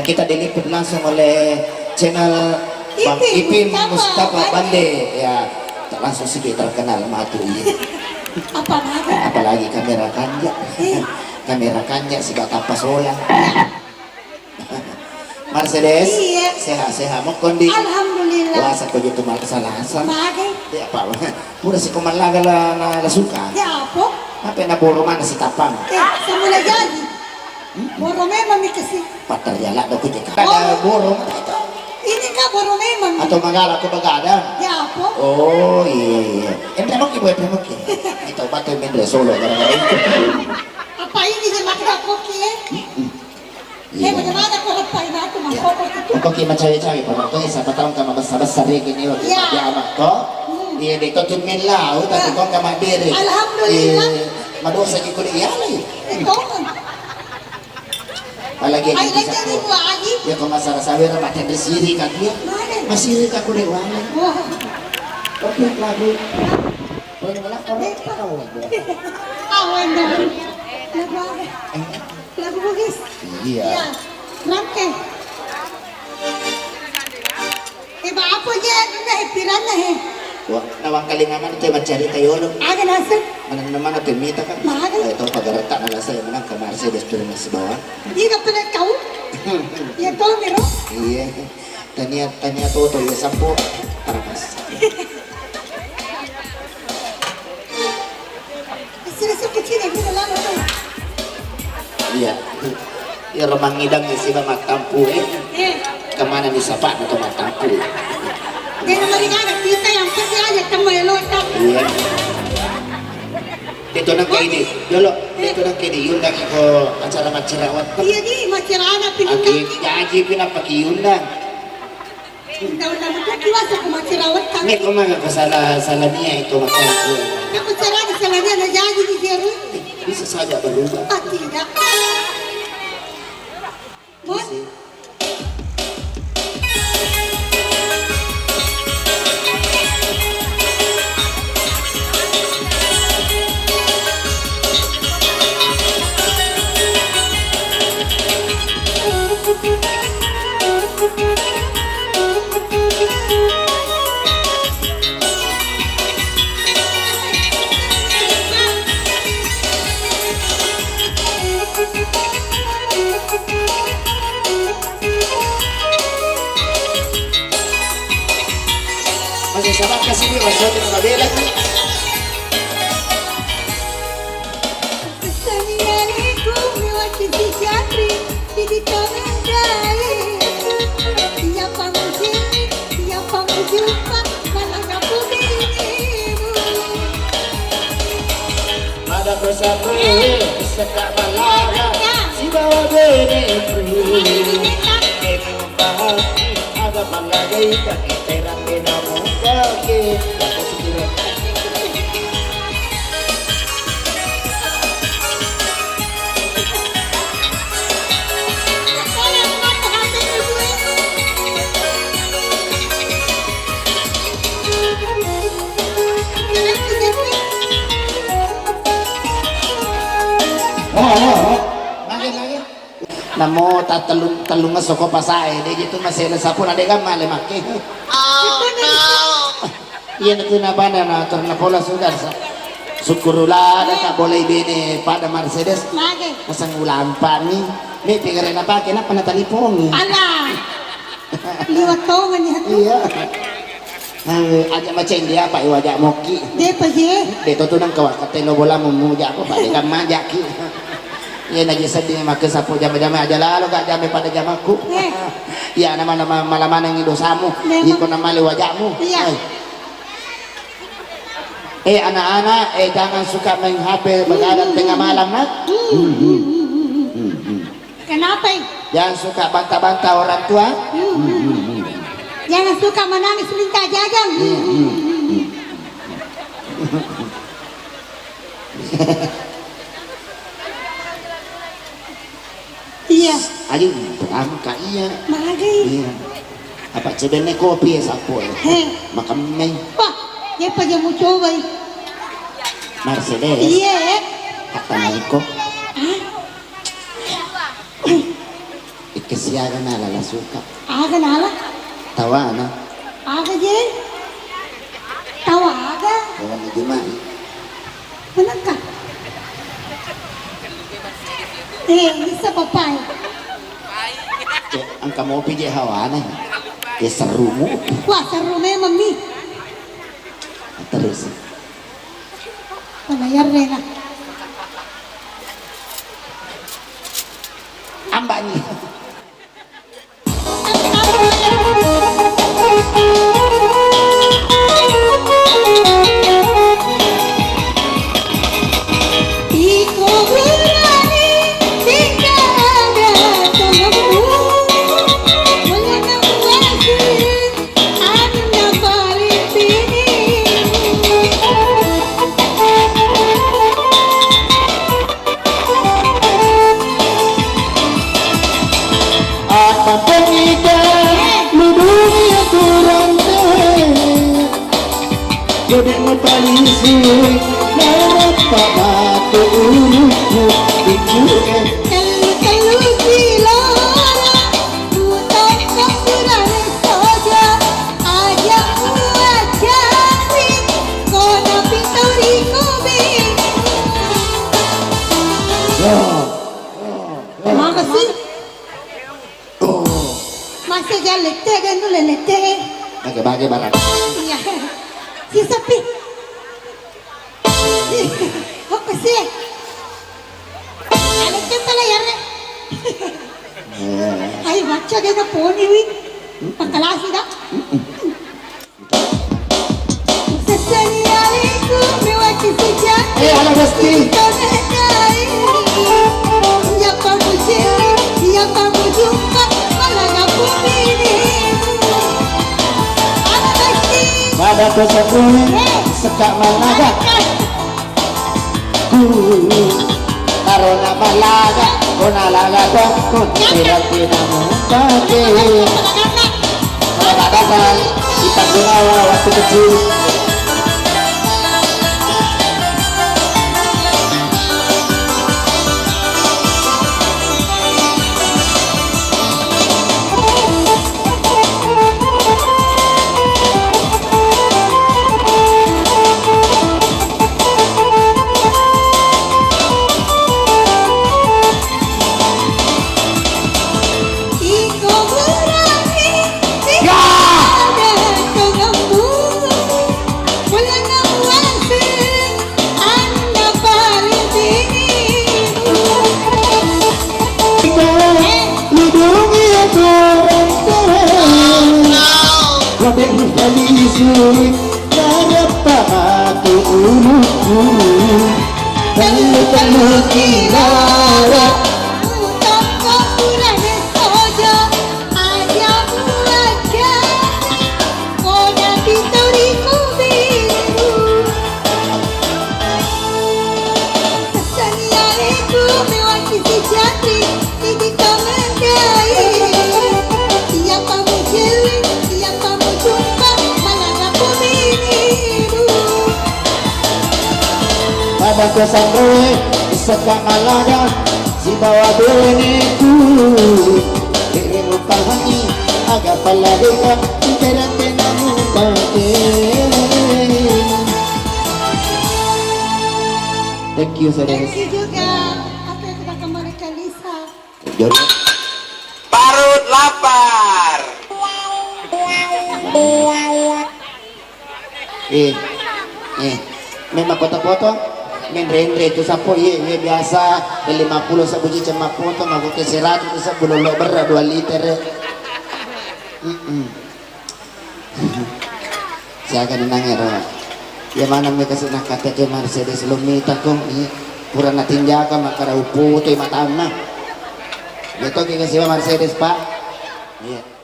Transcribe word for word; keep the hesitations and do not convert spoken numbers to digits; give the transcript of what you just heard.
Kita diliput langsung oleh channel Bang Ipin Mustafa Bande. Ya, langsung sedikit terkenal matu ini. Apa lagi? Apalagi kamera kanja. Iya. Kamera kanja si batapa sola. Iya. Mercedes, iya, sehat-sehat mo kondi. Alhamdulillah. Wasa ko gitu malah salah asal. Mage. Ya, Pak. Pura si komalaga la, la, la suka. Ya, apa? Apa na boro mana si tapang? Eh, semula jadi. Boro memang mi kasi. Patar jala do kujeka. Oh. Ada boro. Ini ka boro memang. Atau magala ko bagada. Ya, apa? Oh, iya, iya. Ente moki, bu, ente moki. Kita batu mendre solo gara-gara itu. Apa ini je mata koki, eh? Mm-mm. Eh, iya. Bagaimana ko lepai batu mangkoko itu? Koki macawe-cawe, pokoknya siapa tahu kamu besar-besar ya gini, waktu pajama ko. Hmm. Iya, dek ko tumen lau, tapi ko kamu dere. Alhamdulillah. Iya, madosa ki kulit ya, lagi. Itu. Apalagi yang bisa ku. Ya, kok masalah sawer, mati di siri kan dia. Mana? Masih di kaku dewasa. Wah. Oke, lagu. Boleh malah kau tahu. Awan dong. Lagu apa? Eh? Lagu Bugis. Iya. Iya. Rangke. Eh, ba apa je, nunda heppiranna, he? Wah, nawang kalinga mana tu maccarita yolo. Aga nasib? Mana mana tu mita kan? Mana? Eh, tau pagarata nalasa yang menang ke Mercedes turun nasi bawah. Iya, dapat kau. Ya, tau, Miro. Iya. Tania, tania toto ya sampo. Paramas. Sila suku Cina, gila lama tuh. Iya. Iya, romang idang isi ba mattampu, eh. Eh. Kemana nih sapa atau mattampu? Jadi mari kada kita yang pasti aja teman lo tak. Iya. Itu nang kayak ini, dulu. Itu nang kayak diundang ke acara macerawat. Iya, di macerawat. Oke, janji kenapa kiundang? Undang-undang itu kiwasa ku macerawat kan. Nek ko maga ko salah, salah nia itu makan ku. Aku cara di salah nia na jadi di jeru. Bisa saja berubah. Ah, tidak. Bos. Masih sama kasih di masuk ke bela. Assalamualaikum, mewakili Jafri, di Tona Dale. Iya, Pak Muji, iya, Pak Muji, Pak, malah kamu dirimu. Pada pesan, eh, sekat balaga, sibawa bene, eh, bahas, ada balaga ikan, terang beda muka, ke, Namo tattellu-, tellungesso ko pasae, de' je tu masena sapu na de' gammale makke. Iya, na tu na bana na torna pola sugar sa. Syukurlah, ada tak boleh bene pada Mercedes. Mage. Pasang ulampa ni. Me pigare na pake, na pernah talipongi. Alah. Liwat tongeng ni hatu. Iya. Eh, aja maceng dia, Pak, iwaja moki. De' pa je. De' to tu nang kawa katelo bola memuja ko, Pak, de' kan majaki. Iya, na je sedih make sapu jama-jama aja lalo gak jame pada jamaku. Eh. Iya, nama-nama malamana ngi dosamu. Memang. Iko namale wajamu. Iya. Eh. Eh, anak-anak, eh, jangan suka main H P begadang tengah malam, nak. Kenapa? Jangan suka bantah-bantah orang tua. Jangan suka menangis minta jajan. Iya. Ayo, angka iya. Magi. Iya. Apa cebenne kopi ya sapo ya? He. Makemme. Wah, ya pa jamu coba ya. Mercedes. Iya. Kata naiko. Hah? Ikis Siaga nala la suka. Aga nala? Tawana. Aga je? Tawa aga? Tawana jumai. Manengka? Eh, bisa papai. Eh, engka mopi je hawana. Eh, serumu. Wah, seru memang mi. Terus. Mana yarrena? Ambani. Apa pemita luduri aturan te. Gede mapalisi, narappa matu ulukku, biccu e. Tellu-tellu kilora, utang kang burane soja, aja muajari, kona pitau ri kobe. Yo. Makasih. Oh. Masa jalan teh, kan dulu lete. Bage-bage barang. Iya. Si sepi. Apa sih? Ada kita lah ya, Re. Eh. Ayo baca dia poni wi. Pakalasi dah. Sesenialiku mewaki sejati. Eh, halo, Besti. Kita mengenai. Iya, Pak Muji. Iya, Pak Muji. Malah ngapung ini. Halo, Besti. Pada pesan bumi, eh, seka managa. Ku, karona balaga, kona laga tokko, berarti namu pake. Kalau tak datang, kita gunawa waktu kecil. Lidungi aku renteng. Wabe mufalisi, narappa matu ulukku. Tellu-tellu kilara. Utang kang burane soja, aja muajari, kona pitau ri kobe. Sesenialiku mewaki sejati, iki kamendai. Iya pamu jewi, iya pamu jumpa, malanga puminidu. Pada kesanroe, seka malaga, sibawa beleneku. Dirimu pahangi, aga paladeka, terang tenamu pake. Thank you, saudara. Thank you juga. Oke, kita kembali ke Lisa. Jodoh. Parut lapar. Eh, eh, memang foto-foto, menre-enre itu sapo, iya, iya, biasa, lima puluh sebbu ciceng mappoto, mako ke seratus sebbu lolo berra dua liter. Mm-mm. Siaga ni nangero. Iya maneng mi kasi nakkatte ke Mercedes lo mita ko. Iya. Pura natinjaka makkara upute matanna. Iya to ki kasi Mercedes, Pak. Iya.